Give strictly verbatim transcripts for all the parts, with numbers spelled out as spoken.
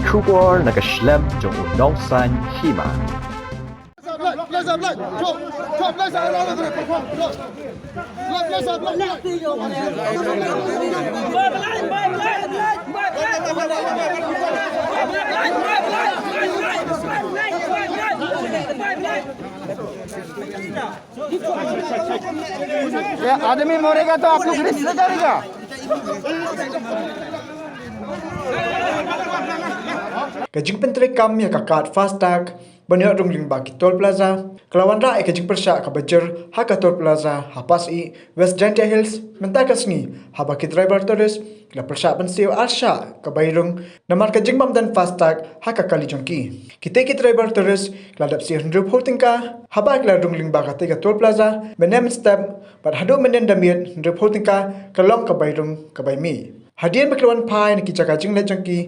Khubor na ka shlem jong u nongsan hima. ये आदमी मरेगा तो आप लोग रिस्क करेगा। Ka jingpyntreikam ïa ka kad FASTag ban ïoh rung lyngba ki toll plaza ka la wanrah ïa ka jingpyrshah kaba jur ha ka toll plaza ha Pasyih, West Jaintia Hills mynta ka sngi, haba ki driver tourist ki la pyrshah ban siew ar shah ka bai rung namar ka jingbym don FASTag ha ka kali jong ki. Kitei ki driver tourist ki la dep siew hynriewphew tyngka haba ki la rung lyngba katei ka toll plaza mynne mynstep, bad haduh mynhynnin da miet hynriewphew tyngka ka long ka bai rung ka bai mih. Hadien ba ki la wan phai na ki jaka jingleit jong ki,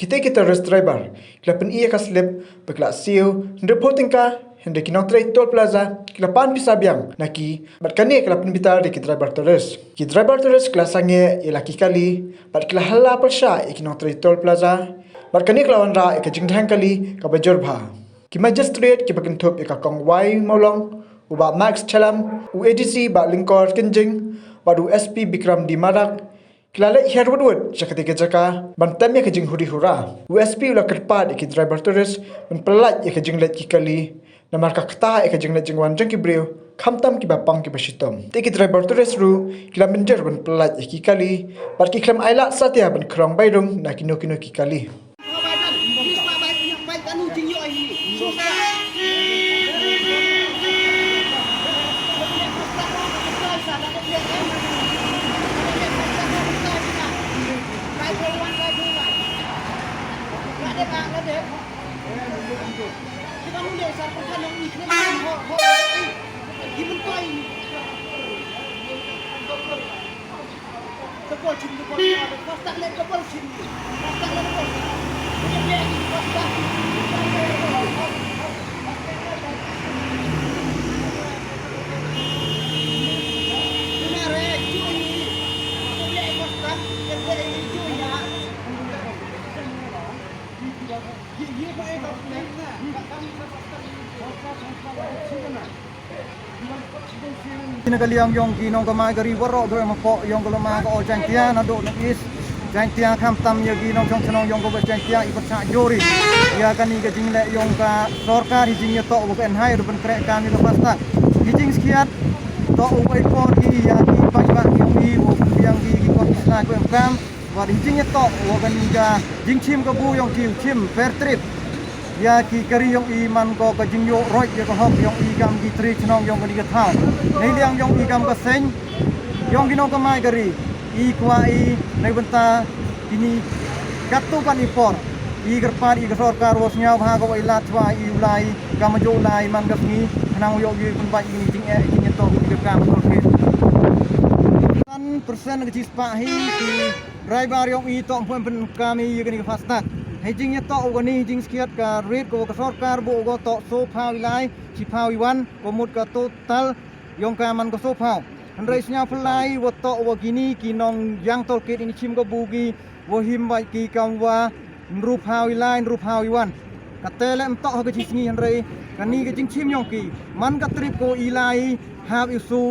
kitei ki tourist driver ki la pyni ïa ka slip ba ki la siew hynriewphew tyngka, hynrei ki nongtrei toll plaza ki la pan pisa biang na ki, bad kane ka la pynbitar da ki driver tourist. Ki driver tourist ki la sangeh ïa la ki kali bad ki la hala pyrshah ïa ki nongtrei toll plaza, bad kane ka la wanrah ïa ka jingdheng kali kaba jur bha. Ki magistrate kiba kynthup ïa ka Kong Y. Mawlong, u Bah Max Chellam, u ADC Bah Lyngkor Kynjing, bad u SP Bikram D Marak, ki la leit hiar wut wut sha katei ka jaka ban tem ïa ka jinghuri hura. U SP u la kyrpad ïa ki driver tourist ban pyllait ïa ka jingleit ki kali namar ka ktah ïa ka jingleit jingwan jong ki briew, khamtam kiba pang kiba shitom. Te ki driver tourist ruh ki la mynjur ban pyllait ïa ki kali, bad ki khlem ailad satia ban khrong bai rung na kino kino ki kali. Na ka liang yong ki nongkamai gari waroh, ki ong hapoh yong ka lama ka All Jaintia naduh North East Jaintia, khamtam ïa ki nongshong shnong yong ka West Jaintia, i pyrshah jur i ïa kane ka jingleh yong ka sorkar. Hi jingïatoh wa ka N H I ruh ban treikam ïa ka FASTag. Hi jingskhiat toh u wei por ki ïa ki paidbah yong i wa pynbiang ki ki kot ki sla ki em kam. Wat hi jingïatoh wa kane ka jingshim kabu yong ki, u shim fair trade ïa ki kari yong i, man ko ka jingïoh roit ïa ka hok yong i kam ki trai chnong yong kane ka thaw. Nei liang yong i kam ka seng yong ki nongkamai kari, i kwah i nei bynta kini katto katne por i kyrpad ïa ka sorkar wa sngewbha ka wa i lad chwa i u lai, kam ju lai man ka sngi, khnang u ïoh i pynbait ïa kini jingeh, ïa kini jingïatoh ïa ka kam ka sorkar. San persen ka jispah hi ki driver yong i toh ym poi pynkam ïa kane ka FASTag. Hi jingïatoh wa kane hi jingskhiat ka rate ka wa ka sorkar buh ka toh sophaw i lai, shiphaw i wan, ka mut ka total yong ka man ka sophaw. Hynrei sngewphyllai wa toh wa kini ki nongïang toll gate ini shim kabu ki wa him bait ki kam wa ynruphaw i lai, ynruphaw i wan. Kata leh ym toh ha ka jingsngi, hynrei kani ka jingshim yong ki man ka trip ko i lai hap i su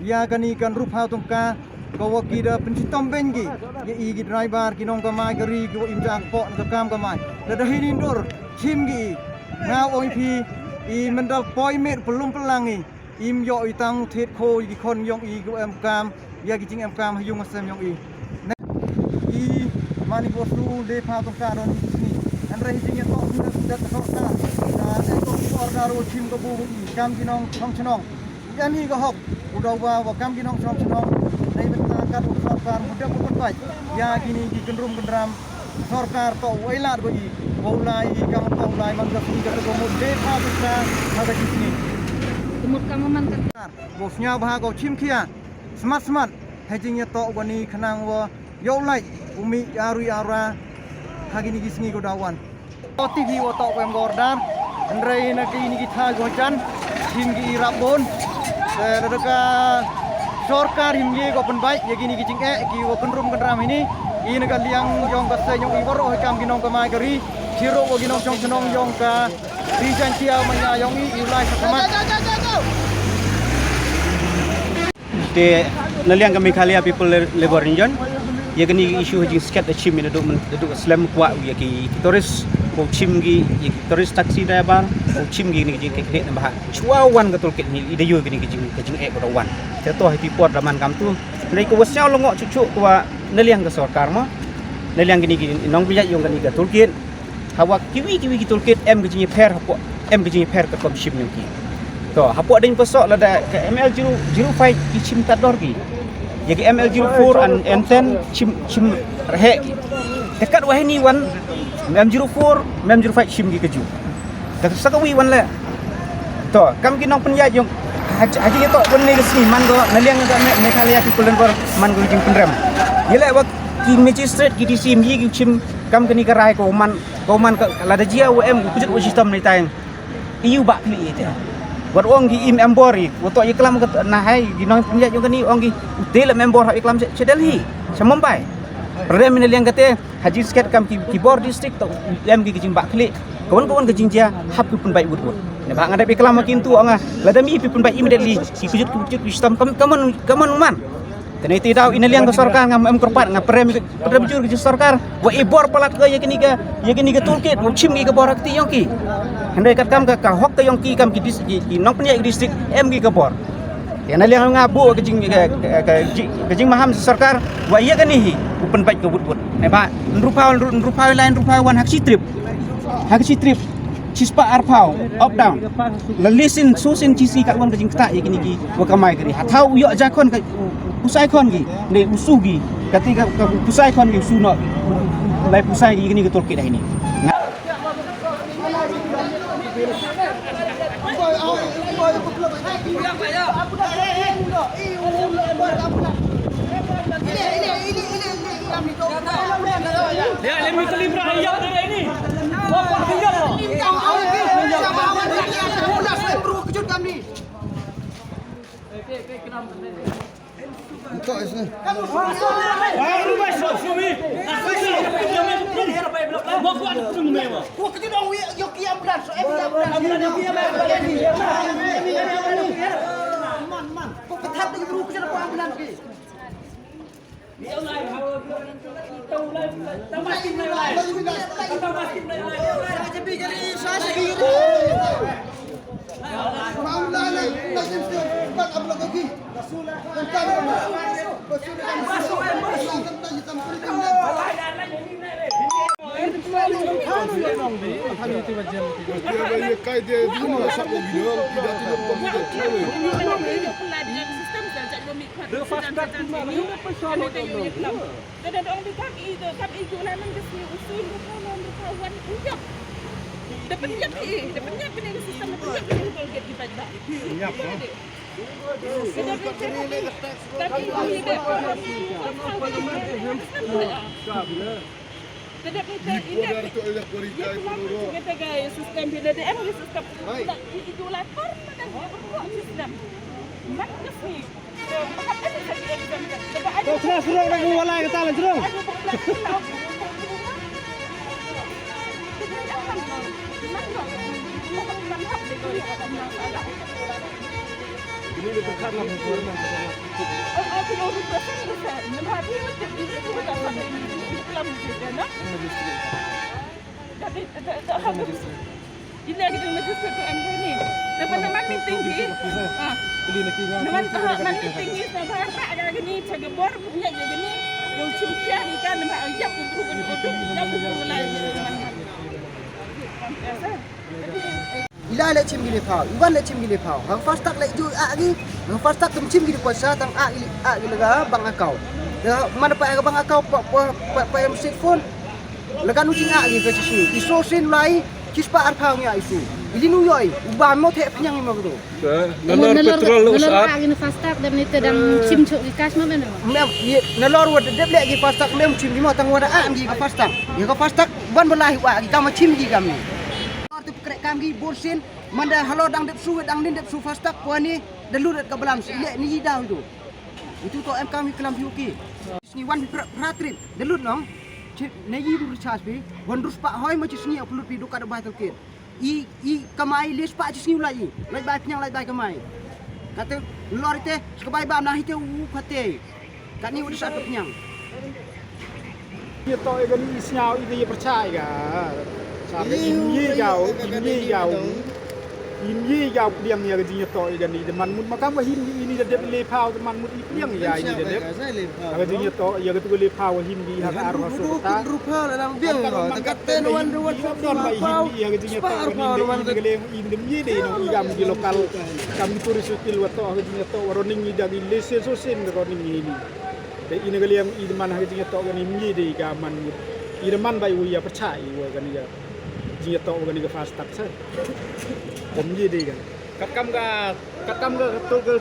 ïa kani ka ynruphaw tyngka, ka wa ki da pynshitom beiñ ki ïa i ki driver, ki nongkamai kari, ki wa im ja kpoh na ka kam kamai. Lada hi ni dur shim ki i, nga ong i phi, i myndal poi miet pynlum pynlang i, im ïoh i tang thied kho ïa ki khon yong i ki wa em kam, ïa ki jingem kam ha yung ha sem yong i. Ne i man i wa su le pha tong ka don i sngi. Hynrei hi jingïatoh hi na sundet ka sorkar. Ka executive order wa shim kabu i kam ki nongshong shnong. I em hi ka hok u dawa wa kam ki nongshong shnong. Nei bynta kat u sorkar mudep u pynbait ïa kini ki kynrum kynram. Sorkar toh u ai lad ko i, ko u lai i, kam toh u lai man ka sngi ka toh ko mut le pha ka sa ha ka jisni. Ko mut ka man ka. Ko sngewbha ko shim khia smat smat. Hei jingïatoh ko ni khnang wa ïoh lait u mih arui ara ha kini ki sngi ko dawan. Ko ti hi wa toh ko em ko order. Hynrei na kini ki thaw ko jan shim ki i rap bun. Te lada ka sorkar him ye ko pynbait ïa kini ki jingeh ki wa kynrum kynram hini. I na ka liang yong ka seng yong i waroh hi kam ki nongkamai kari. Chirup wa ki nongshong shnong yong ka Ri Jaintia manya yong i, i lai sa kamat. Te na liang ka Meghalaya People Labour Union, ïa kani ka issue ha jingsket da chim ïa naduh, naduh slem kwah ïa ki tourist, ko chim ki, ïa ki tourist taxi driver, ko chim ki ni jingkit kit na bah. Chwa wan ka toll gate ni i da ïoh kani ka jing, ka jingeh ko da wan. Te to ha ki por da man kam tu. Nai ko wa sñiaw lyngngoh chuh chuh ko wa na liang ka sorkar mo. Na liang kini ki nongpynïaid yong kani ka toll gate. Hawa kiwi kiwi ki toll gate em ka jingïapher hapoh, em ka jingïapher ka kom chim yong ki. To hapoh dang pasoh lada ka M L zero, zero five ki chim tad dor ki. Ïa ka M L zero four and M ten chim, chim rehek ki. Te kat wa hini wan M zero four, M zero five chim ki kaju. Te sa kawi wan le. To kam ki nongpynïaid yong ha, ha jingïatoh wan ne ka sngi man ko na liang ka Me-, Meghalaya People Labour man ko jingpynrem. Ïa le wa ki magistrate ki D C ym ïoh ki chim kam kani ka rai ko man, ko man ka lada jia wa em u kjut wa system ni tang. Iu ba kli ite. Wat ong ki im em bor i, wa to i klam ka na hai ki nongpynïaid yong kani ong ki u te lem em bor ha i klam cha Delhi, cha Mumbai. Rem ina liang kate ha jingsket kam ki, ki bor district to em ki, ki jingbah kli. Kawan kawan ka jingjia hap ki pynbait wut wut. Ne ba nga dep i klam ma ki tu ong nga lada mi phi pynbait immediately ki kjut ki kjut ki system kam, kaman, kaman man. Te nai te daw ina liang ka sorkar ngam em kyrpad nga prem, prem jur ka sorkar wa i bor palat ka ïa kani ka, ïa kani ka toll gate wa chim ki ka bor ha kti yong ki. Hynrei kat kam ka, ka hok ka yong ki kam ki dis-, ki, ki nongpynïaid ka district em ki ka bor. Te na liang nga bu ka jing, ka, ka, ka jing, ka jingmaham sa sorkar wa ïa kani hi u pynbait ka wut wut. Ne ba nruphaw, nru-, nruphaw lai nruphaw wan ha ka chi trip. Ha ka chi trip. Chispah arphaw up down. La lisin susin chisi ka wan ka jingkta ïa kini ki wa kamai kari. Hathaw u ïoh ja khon ka pusai khon ki. Ne u su ki. Kati ka, ka pusai khon ki u su no. Lai pusai ki kini ka toll gate da hini. Te da dang di kam i, da kam i ju la nang da sni usul da ka nang da ka wan u yap. Da pynïap i, da pynïap i ne ka system da pynïap i ne ka toll gate ki paidbah. Pynïap, ha? Te da pynïap i ne ka tax. Te da pynïap i ne ka tax. Te da pynïap i ne ka tax. Ïa ka system phi da em ka system. Da i ju la tor ma da ka system. Man ka sni. To sna srong da ku walai kata la srong. Ine ki dei magistrate to em kane. Te ban man meeting ki. Ah. Ban man meeting ki, sa ba ka da kane cha ka bor nya kane. Yo chim kia ni kan ba ya ku bru kan ko ya ku bru lai. Ila le chim gile phaw, iwan le chim gile phaw. Ha FASTag le ju a gi. Ha FASTag tum chim gile phaw sa tang a gi, a gi le ga bank account. Ya man pa ga bank account pa, pa, pa, pa em state phone. Lagan u jingah ïa ka shisien. I so sien lai, chispah arphaw ngi ïa i so. I lin u ïoh i, u bam mo theh pynïang i mo kito. Nalor petrol u sat. Nalor ah ïa FASTag dep ni te dang chim chok i cash ma ben. Mem, nalor wa dep leh ïa FASTag mem chim i mo tang wa da ah ïa ka FASTag. Ïa ka FASTag ban ba lai wa ïa ka ma chim ïa ka mi. Nalor te pynkreh kam ki bor sien, man da halor dang dep su, dang nin dep su FASTag pwani, da lut ka balance, i leh ni i daw i do. Itu to em kam i klam phi u ki. Sngi wan phra, phra trip. Da lut nong. Chit ne yi ru chas bi, wan rus pa hoi ma chi sngi upload bi duka da bai toolkit. I, i kamai les pa chi sngi lai i, lai bai pnyang lai bai kamai. Kate lor ite, ska bai bam na hite u kate. Kani u sa pnyang. Ye to e gani i sñiaw i de ye percaya ga. Sa de i ye ga, i ye ga. Im ye ïa u pdiang ïa ka jingïatoh ïa kane, da man mut ma kam ka him di ini da dep le phaw, da man mut i pdiang ïa ini da dep. Ïa ka jingïatoh ïa katu ka le phaw ka him di ha ka ar ha sota. Kat kat wan da wan sa don ba i him di ïa ka jingïatoh kane, da ini ka le im da mye de no i gam ki lokal kam ki tourist hotel wa toh ka jingïatoh wa roning i da ki le sen so sen da roning i ni. Da ini ka le i da man ha ka jingïatoh kane mye de i gam man mut i da man ba i wa ïa percaya i wa kane ka jingïatoh wa kane ka fast tag sa. Kam ye de kan. Katkam ka, katkam ka, to ka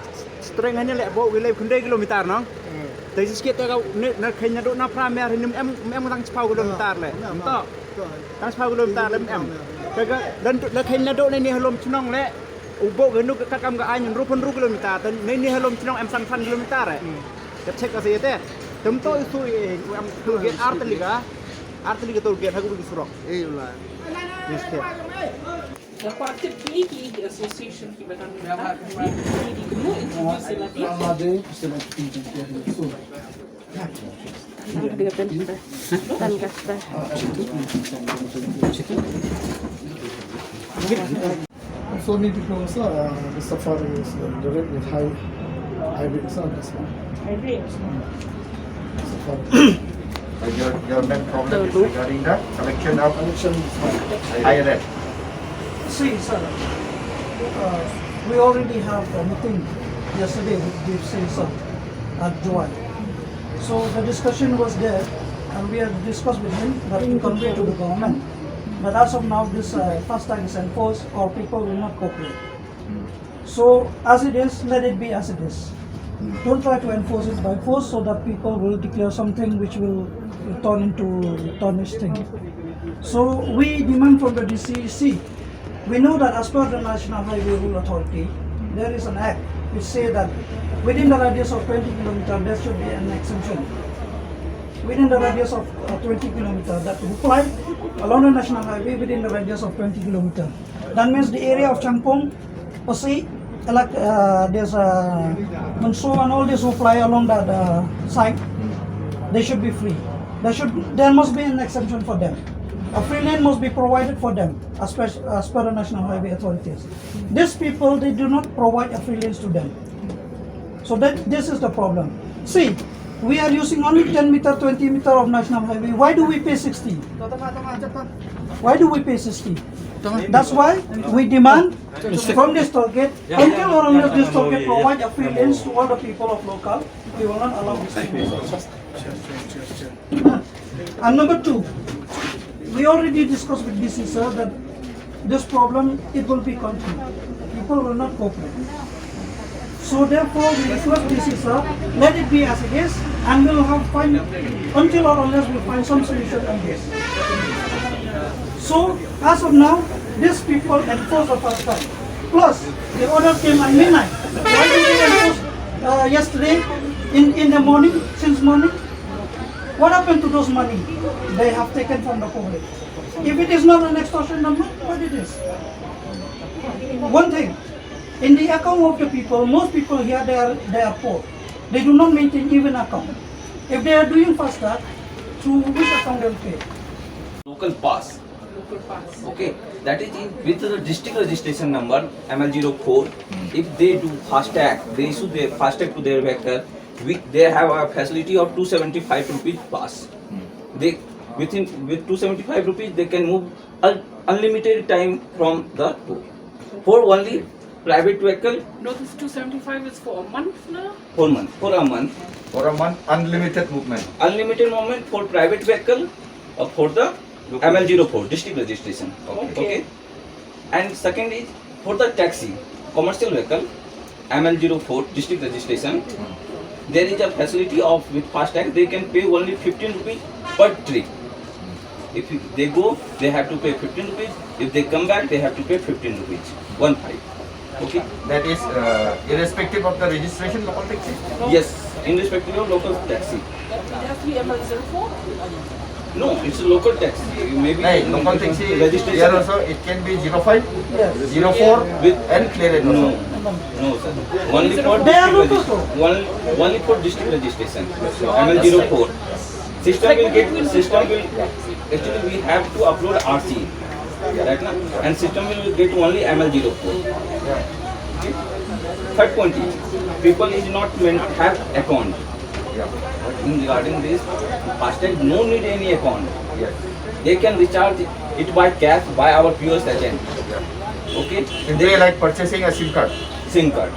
strength hanya leh bo wilai khynde kilometer no. Hmm. Te sis kit ka ne na khanya do na pra mer nim em em tang chipau kilometer le. Hmm. To. Tang chipau kilometer le em. Te ka dan na khanya do ne ni halom chnong le. U bo ka nu katkam ka ain ru pun ru kilometer te ne ni halom chnong em sang san kilometer le. Hmm. Ka check ka se te. Tem to isu em to get arteliga. Arteliga to get ha ku surok. Eh, ulah. Yes, kid. La parti ki association ki batang ki di guru introduce la di. So many people also, uh, the safari is, uh, direct with high, high risk, uh, that's why. High risk. Safari. Uh, your, your main problem is regarding the collection of collection is high risk. See, sir, uh, we already have a meeting yesterday with D F C, sir, at Jowai. So the discussion was there, and we have discussed with him that we convey to the government. But as of now, this, uh, fast tag is enforced, or people will not cooperate. So as it is, let it be as it is. Don't try to enforce it by force so that people will declare something which will turn into tarnished thing. So we demand from the D C C, we know that as per the National Highway Rule Authority, there is an act which say that within the radius of twenty kilometer, there should be an exemption. Within the radius of, uh, twenty kilometer, that who fly along the national highway within the radius of twenty kilometer. That means the area of Changpong, Pasi, like, uh, there's, uh, Manso and all these who fly along that, uh, side, they should be free. There should, there must be an exemption for them. A free lane must be provided for them as per, as per the National Highway authorities. These people, they do not provide a free lanes to them. So that, this is the problem. See, we are using only ten meter, twenty meter of national highway. Why do we pay sixty? Why do we pay sixty? That's why we demand from this toll gate, until or unless this toll gate provide a free lanes to all the people of local, we will not allow this thing. And number two, we already discussed with D C sir that this problem, it will be continued. People will not cooperate. So therefore, we request D C sir, let it be as it is, and we'll have find until or unless we find some solution on this. So as of now, these people enforce the fast tag. Plus, the order came at midnight. Why did they enforce, uh, yesterday in, in the morning, since morning? What happened to those money they have taken from the public? If it is not an extortion number, what it is? One thing, in the account of the people, most people here, they are, they are poor. They do not maintain even account. If they are doing fast tag, through which account they will pay? Local pass. Local pass. Okay, that is in, with the district registration number M L zero four. If they do fast tag, they issue their fast tag to their vehicle. We, they have a facility of two seventy-five rupees pass. They, within, with two seventy-five rupees, they can move un-, unlimited time from the port. For only private vehicle. No, this two seventy-five is for a month now? For month, for a month. For a month, unlimited movement. Unlimited movement for private vehicle or for the M L zero four, district registration. Okay. Okay. And second is for the taxi, commercial vehicle, M L zero four, district registration. There is a facility of with fast tag, they can pay only fifteen rupees per trip. If they go, they have to pay fifteen rupees. If they come back, they have to pay fifteen rupees. One five. Okay? That is, uh, irrespective of the registration, local taxi? Yes, irrespective of local taxi. It has to be M L zero four? No, it's a local taxi. Maybe Hey, local taxi, registration. Here also it can be zero five, zero four, With and clearance No, also. No, sir. Only for They are district local. Registration. One, only for district registration. M L zero four. System will get system will actually we have to upload R C. Right now, and system will get only M L zero four. Third point is, people is not meant to have account. But in regarding this, FASTag no need any account. Yes. They can recharge it by cash by our P O S agent. Okay? Simply like purchasing a SIM card. SIM card.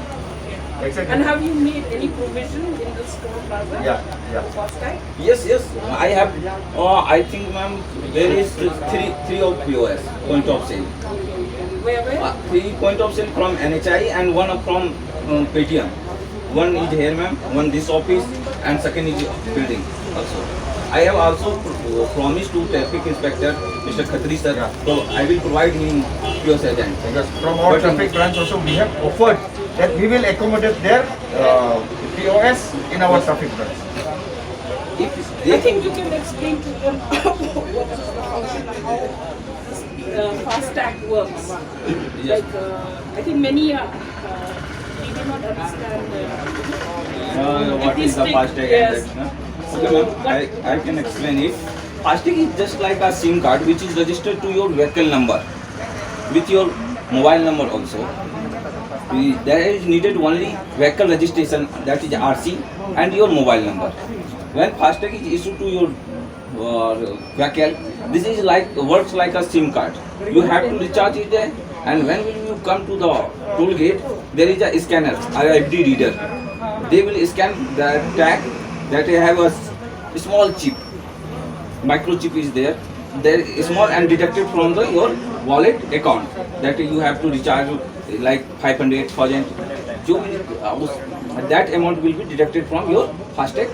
Exactly. And have you made any provision in this toll plaza? Yeah, yeah. For FASTag? Yes, yes. I have. Uh, I think, ma'am, there is three three of P O S, point of sale. Where, where? Uh, three point of sale from N H I and one from um, Paytm. One is here, ma'am. One this office and second is building also. I have also pr- promised to traffic inspector, Mister Khatri sir. Yeah. So I will provide him P O S agent. Because from our But in- traffic branch also we have offered that we will accommodate their uh, P O S in our traffic branch. If I they think you can explain to them what is the function, how this uh, FASTag works. Yes. Like, uh, I think many are, uh, we do not understand. Uh, Uh, what this is the thing, FASTag yes. and that, no? Okay, ma'am, I, I can explain it. FASTag is just like a SIM card which is registered to your vehicle number with your mobile number also. We, there is needed only vehicle registration, that is R C, and your mobile number. When FASTag is issued to your uh, vehicle, this is like works like a SIM card. You have to recharge it there, and when will you come to the toll gate, there is a scanner, R F I D reader. They will scan the tag that have a s- small chip, microchip is there. There is small and deducted from the your wallet account that you have to recharge like five hundred, thousand. जो भी, uh, उस, that amount will be deducted from your FASTag